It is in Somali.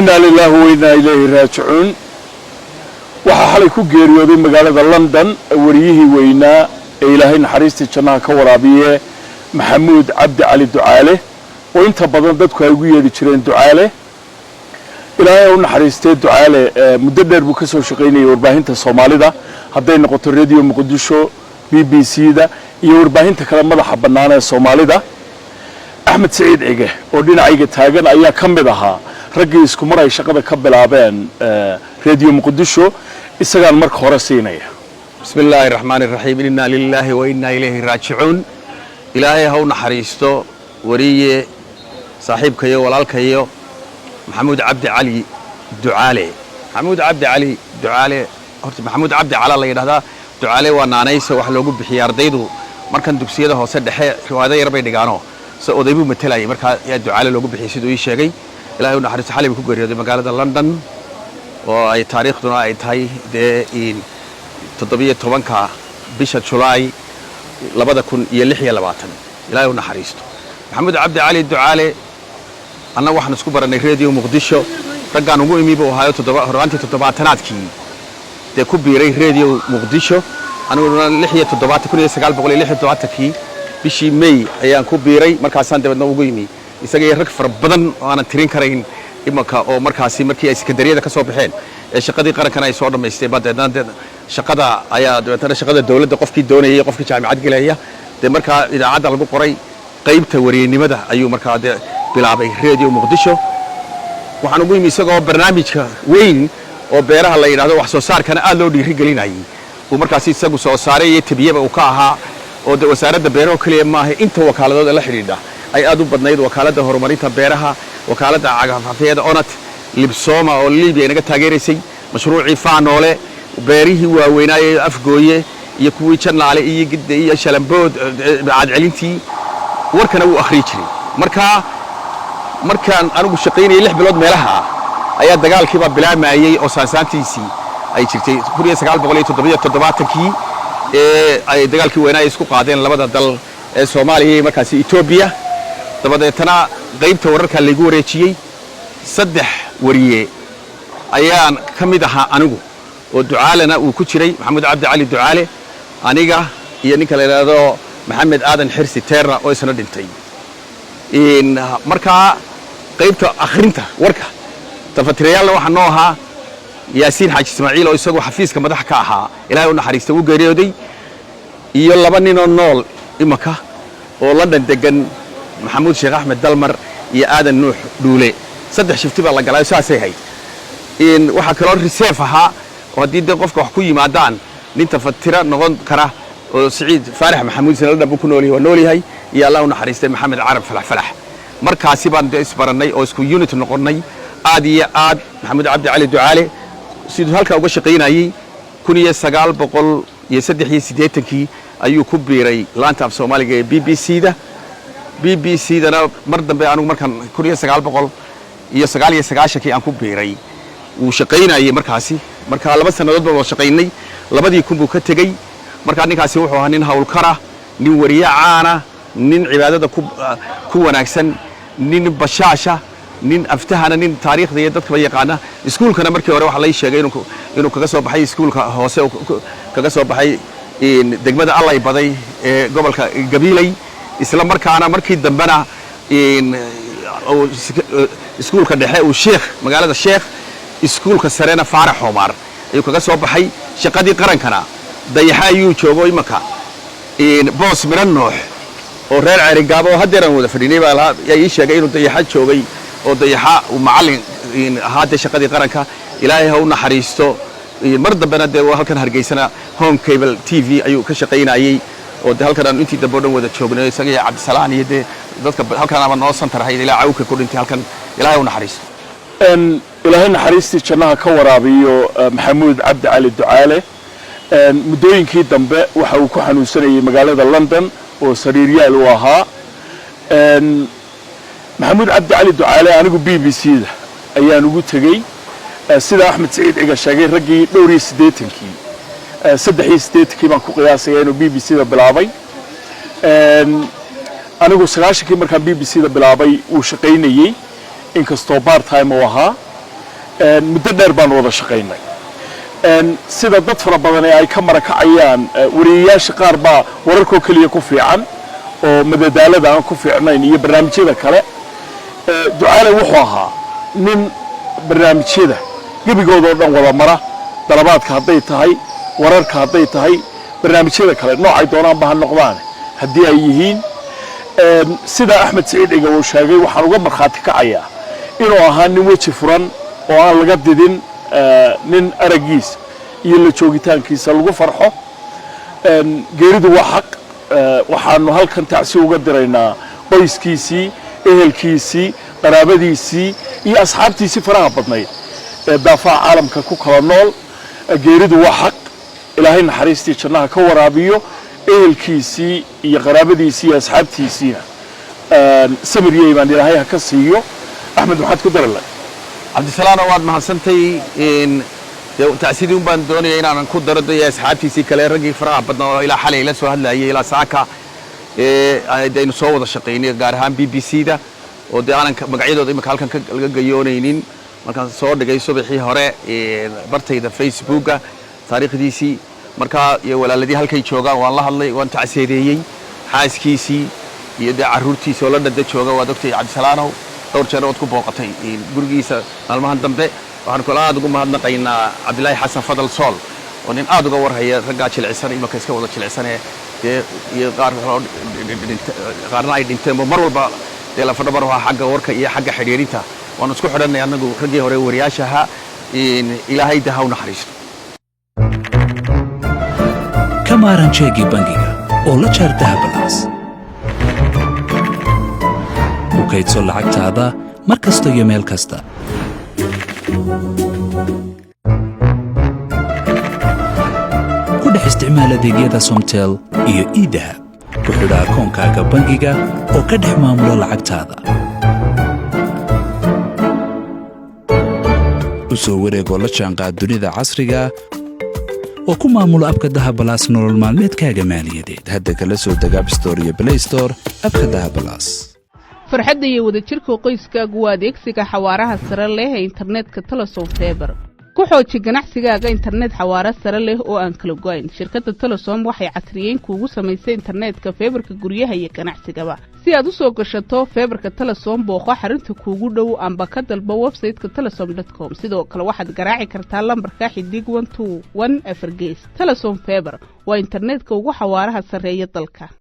Inaa lilaahi wa inaa ilayhi raajicuun. Waxaa xalay ku geeriyooday magaalada London wariyihii weynaa ee Ilaahay naxariistii jannaha ka waraabiye, Maxamuud Cabdi Cali Ducaale, oo inta badan dadku ay ugu yeedhi jireen Ducaale. Ilaahay u naxariistee, Ducaale muddo dheer buu ka soo shaqaynayay warbaahinta Soomaalida, hadday noqoto Radio Muqdisho, BBC da iyo warbaahinta kale madaxa bannaan ee Soomaalida. Axmed Siciid Cige oo dhinacayga taagan ayaa ka mid ahaa raggii isku mar ay shaqada ka bilaabeen Radio Muqdisho. Isagaan marka hore siinaya. بسم الله الرحمن الرحيم، إنا لله وإنا إليه راجعون. Ilaahay ha u naxariisto wariye saaxiibkayo, walaalkayo, Maxamuud Cabdi Cali Ducaale. Maxamuud Cabdi Cali Ducaale, horta Maxamuud Cabdi Cala la yidhahdaa, Ducaale waa naanaysa wax loogu bixiyey ardaydu markan dugsiyada hoose dhexe riwaayado yar bay dhigaano, se oday buu matelayay, markaa yaa Ducaale loogu bixiyey siduu ii sheegay. Ilaahay u naxariisto, xalay buu ku geeriyooday magaalada London, oo ay taariikhduna ay tahay dee 17-ka bisha Julaay 2026. Ilaahay u naxariisto Maxamuud Cabdi Cali Ducaale. Annagu waxaan isku barannay Radio Muqdisho. Raggaan ugu imi buu ahaayo horraantii toddobaatanaadkii dee ku biiray Radio Muqdisho. Aniguna 76, 1976-kii bishii May ayaan ku biiray. Markaasaan dabeedna ugu imi isaga iyo rag fara badan oo aanan tirin karayn imanka, oo markaasi markii ay sekandariyada ka soo baxeen ee shaqadii qarankana ay soo dhammaysteen baa dabeedna dee shaqada ayaa dabeetana shaqada dowladda qofkii doonayay, qofkii jaamicad gelaya, dee markaa idaacadda lagu qoray qaybta wariyenimada ayuu markaa dee bilaabay Radio Muqdisho. Waxaan ugu yimi isagoo barnaamijka weyn oo beeraha la yidhahdo, wax soo saarkana aad loo dhiiri gelinayay, uu markaasi isagu soo saaray iyo tabiyaba uu ka ahaa, oo de wasaaradda beeraha keliya maaha, inta wakaaladood ee la xidhiidha ay aad u badnayd: Wakaaladda Horumarinta Beeraha, Wakaaladda Cagafcagafyada Onat, Libsoma oo Libiya inaga taageeraysay, mashruucii Faanoole, beerihii waaweynaaye Afgooye iyo kuwii Jannaale iyo Gidde iyo Shalambood, cadcelintii warkana wuu akhriyi jiray. Markaa markaan anigu shaqaynayay 6 bilood meelaha ah ayaa dagaalkiibaa bilaamayey, oo saansaantiisii ay jirtay 1977-kii ee ay dagaalkii weynaa ay isku qaadeen labada dal ee Soomaaliya iyo markaasi Etoobiya. Dabadeetana qaybta wararkaa laygu wareejiyey. Saddex wariye ayaan ka mid ahaa anigu, oo Ducaalena uu ku jiray, Maxamuud Cabdi Cali Ducaale, aniga iyo ninka la yidhaahdo Maxamed Aadan Xirsi Teera oo isna dhintay. Markaa qaybta akhrinta warka tafatirayaalna waxaa noo ahaa Yaasiin Xaaji Ismaaciil, oo isagu xafiiska madax ka ahaa. Ilaahay u naxariista, wuu geeriyooday. Iyo laba ninoo nool imanka oo London degan, Maxamuud Sheekh Axmed Dalmar iyo Aadan Nuux Dhuule. Saddex shifti baa la galaayo, saasay hayd. Waxaa kaloo reserve ahaa oo haddii dee qofka wax ku yimaadaan nin tafatira noqon kara, oo Siciid Faarax Maxamuud, isna London buu ku nool yahay, waa nool yahay, iyo Allah u naxariistay Maxamed Carab Falax Falax. Markaasi baan dee isbarannay oo isku unit noqonnay. Aad iyo aad Maxamuud Cabdi Cali Ducaale siduu halkaa uga shaqaynayey, 1983-kii ayuu ku biiray laanta af Soomaaliga ee BBC da. BBC dana mar dambe anigu markaan 1999-kii aan ku biiray wuu shaqaynayey markaasi. Markaa 2 sannadood baan wada shaqaynay. 2000 buu ka tegey. Markaa ninkaasi wuxuu ahaa nin hawlkara, nin wariye caana, nin cibaadada ku wanaagsan, nin bashaasha, nin aftahana, nin taariikhda iyo dadkaba yaqaana. Iskuulkana markii hore waxaa lay sheegay inuu kaga soo baxay iskuulka hoose, kaga soo baxay degmada Allay Baday ee gobolka Gabiiley, isla markaana markii dambena iskuulka dhexe uu Sheekh, magaalada Sheekh, iskuulka sarena Faarax Xoomaar ayuu kaga soo baxay. Shaqadii qarankana Dayaxa ayuu joogo imanka. Boos Miro Noox oo reer Ceerigaabo oo haddeer aan wada fadhinay baa lahaa, yaa ii sheegay inuu Dayaxa joogay oo Dayaxa uu macallin ahaa dee shaqadii qaranka. Ilaahay ha u naxariisto. Mar dambena dee waa halkan Hargeysana Home Cable TV ayuu ka shaqaynayey, oo dee halkan aanu intii dambe o dhan wada joognay, isaga iyo Cabdisalaan iyo dee dadka halkan ama noo santar ahayd ilaa Cawka ku dhintay halkan. Ilaahay u naxariisto. Ilaahay naxariistii jannaha ka waraabiyo Maxamuud Cabdi Cali Ducaale. Muddooyinkii dambe waxa uu ku xanuunsanayay magaalada London oo sariiryaal uu ahaa. Maxamuud Cabdi Cali Ducaale anigu BBC da ayaan ugu tegey. Sida Axmed Siciid Ciga sheegay, raggii dhowr iyo siddeetankii, 83-kii baan ku qiyaasaya inuu BBC da bilaabay. Anigu 90-kii markaan BBC da bilaabay wuu shaqaynayey, inkastoo part time uu ahaa. Muddo dheer baanu wada shaqaynay. Sida dad fara badan ee ay ka marakacayaan, wariyayaasha qaar baa wararkoo keliya ku fiican oo madadaalada aan ku fiicnayn iyo barnaamijyada kale. Ducaale wuxuu ahaa nin barnaamijyada gebigoodoo dhan wada mara, dalabaadka hadday tahay, wararka hadday tahay, barnaamijyada kale noocay doonaanba ha noqdaane haddii ay yihiin. Sida Axmed Siciid Ciga uu sheegay, waxaan uga markhaati kacayaa inuu ahaa nin weji furan oo aan laga didin, nin araggiisa iyo la joogitaankiisa lagu farxo. Geeridu waa xaq. Waxaanu halkan tacsi uga diraynaa qoyskiisii, ehelkiisii, qaraabadiisii iyo asxaabtiisii faraha badnayd ee daafaha caalamka ku kala nool. Geeridu waa xaq. Ilaahay naxariistii jannaha ka waraabiyo, ehelkiisii iyo qaraabadiisii iyo asxaabtiisiina samir iyo iimaan Ilaahay ha ka siiyo. Axmed, maxaad ku dari lahay? Cabdisalaano, waad mahadsantay. Dee tacsidii un baan doonaya inaanan ku daro dee asxaabtiisii kale, raggii faraha badnaa oo ilaa xalay la soo hadlayay, ilaa saaka ee aynu soo wada shaqaynay, gaar ahaan BBC da, oo dee aanan magacyadooda imika halkan laga gayoonaynin. Markaan soo dhigay subaxii hore bartayda Facebooka taariikhdiisii markaa, iyo walaaladii halkay joogaan waan la hadlay, waan tacsiyadeeyey xaaskiisii iyo dee carruurtiisa oo la dhada jooga. Waad ogtay, Cabdisalaanow, dhowr jeer ood ku booqatay gurigiisa maalmahan dambe. Waxaan kula aad ugu mahadnaqaynaa Cabdilaahi Xasan Fadal Sool, oo nin aad uga warhaya raggaa jilicsan imika iska wada jilicsanee dee, iyo qaar kaloo qaarna ay dhinteenba, mar walba dee lafadhabar waa xagga warka iyo xagga xidhiirinta. Waanu isku xidhannay annagu raggii hore wariyaasha ahaa. Ilaahay de ha u naxariisto. Ka maaran jeegii bangiga oo la jaar Dahabalaas. Ku kaydso lacagtaada mar kasta iyo meel kasta. Ku dhex isticmaal adeegyada Somtel iyo eDahab. Ku xidha akoonkaaga bangiga oo ka dhex maamulo lacagtaada. U soo wareegoo la jaanqaad dunida casriga oo ku maamulo abka Dahabalaas nolol maalmeedkaaga maaliyadeed. Hadda kala soo deg App Store iyo Play Store abka Dahabalaas. Farxadda iyo wadajirka qoyskaagu waa adeegsiga xawaaraha sare leh ee internetka Telesom Feber. Ku xooji ganacsigaaga internet xawaaro sare leh oo aan kala go'ayn. Shirkadda Telesom waxay casriyeyn kuugu samaysay internetka feebarka guryaha iyo ganacsigaba. Si aad u soo gashato feebarka Telesom, booqo xarunta kuugu dhow amba ka dalbo website-ka telesom.com. Sidoo kale waxaad garaaci kartaa lambarka *121# gees. Telesom Feber waa internetka ugu xawaaraha sarreeya dalka.